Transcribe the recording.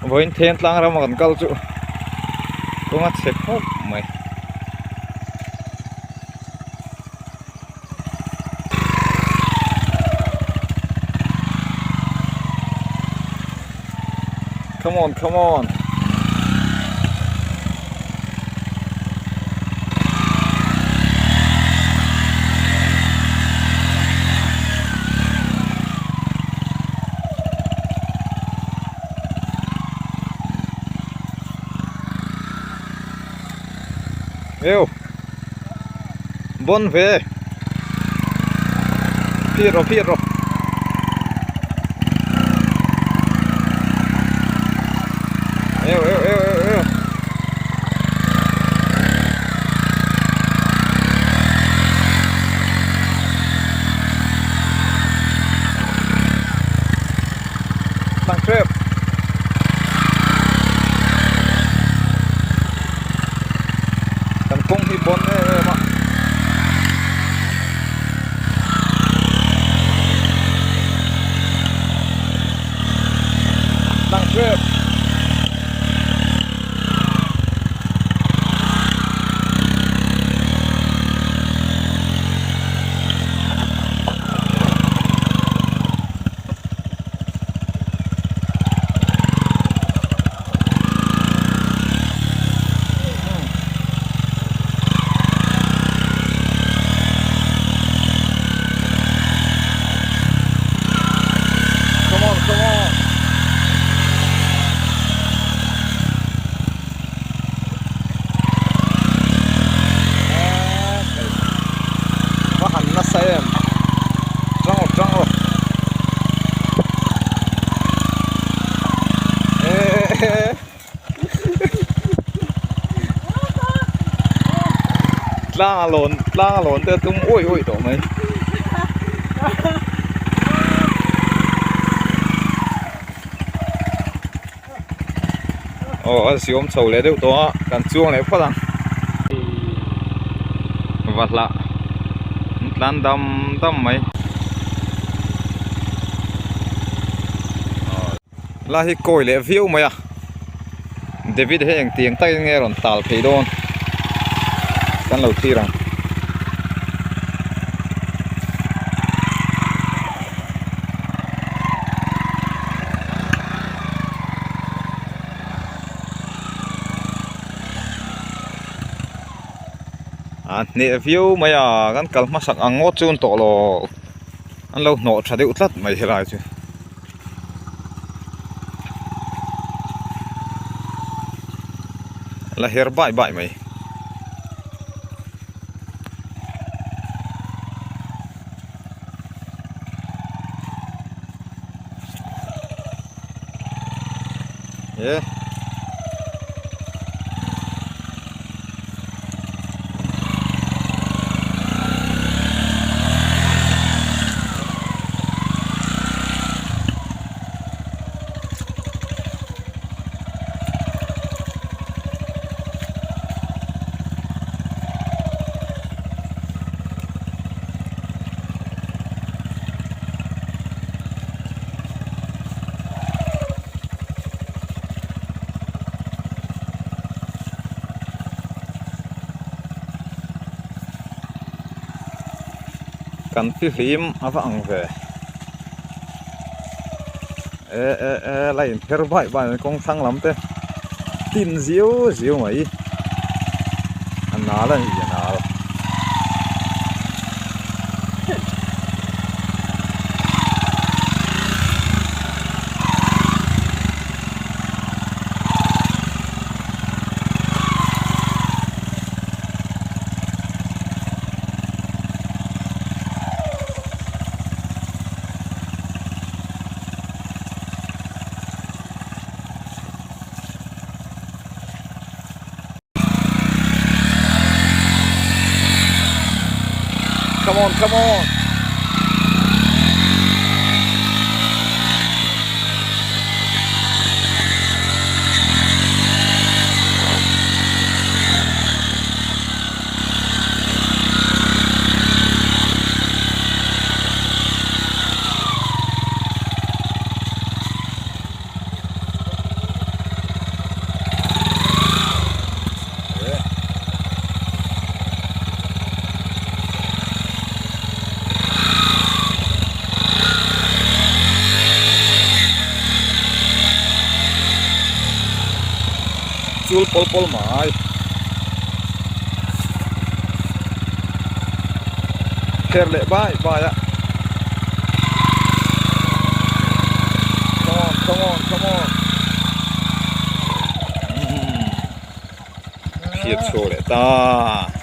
Vawiin then tlang rama kan kal chu kawng a chhe khawp mai. Come on, come on. Yêu Bon ve Phiat rawh phiat rawh Yêu yêu yêu yêu yêu Tlang trep Kan kawng hi bawn em em a. Tlang trep. Come on, come on. Va han nasa em tang rawh tang rawh eh tlang a lawn tlang a lawn te a tum uaih uaih tawh mai. Aw a siam chho leh deuh tawh a kan chuang leh phawt ang va hlah an tlan dam dam mai lai hi kawi leh viau mai a David hi engtiang takin nge rawn tal thei dawn kan lo thlir ang. A hneh viau mai a kan kal hmasak ang ngawt chu an tawh lo an lo hnawh tha deuh tlat mai helai chu. La her bai bai mai. Yeah. Kan fihlim a va ang ve e e e la in pher bai bai mai kawng thlang lam te tin ziau ziau mai a nal a ni a nal. Come on, come on. chul pawl pawl mai. Her leh bai bai a. Come on, come on, come on. Phiat chhuak leh ta.